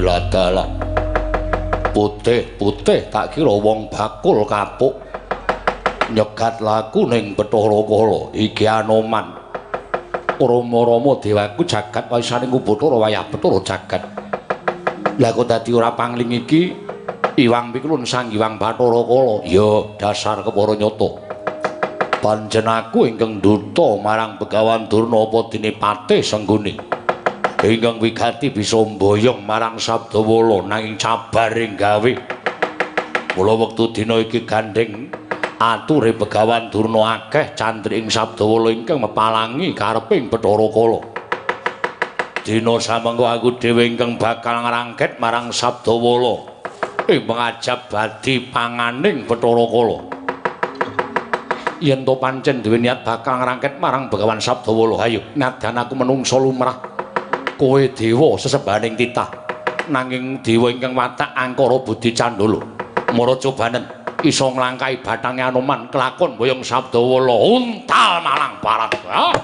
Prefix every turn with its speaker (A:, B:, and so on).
A: Ladalah. Putih-putih tak kira wong bakul kapuk. Nyegat laku ning Bathara Kala. Iki Anoman. Rama-rama dewaku jagat waisaning Bathara wayah Bathara jagat. Lah kok dadi ora pangling iki Iwang Pikulun Sang Hyang Bathara Kala. Ya dasar kepara nyata. Pancen aku ingkang duta marang Begawan Durna apa dene patih Sengguni. Ingkang wigati bisa mboyong marang Sabdawala nanging cabaring gawe. Mula wektu dina iki gandheng ature Begawan Durna akeh cantrik ing Sabdawala ingkang mepalangi kareping Bathara Kala. Dina samengko aku dhewe ingkang bakal ngrangket marang Sabdawala ing pangajab badi panganing Bathara Kala. Yen to pancen duwe niat bakal ngrangket marang Begawan Sabdawala, ayo nadyan aku menungsa lumrah, kowe dewa sesembahaning titah, nanging dewa ingkang watak angkara budi candala. Mara cobanen iso nglangkahi bathange Anoman kelakon boyong Sabdawala untal malang barat. Ah!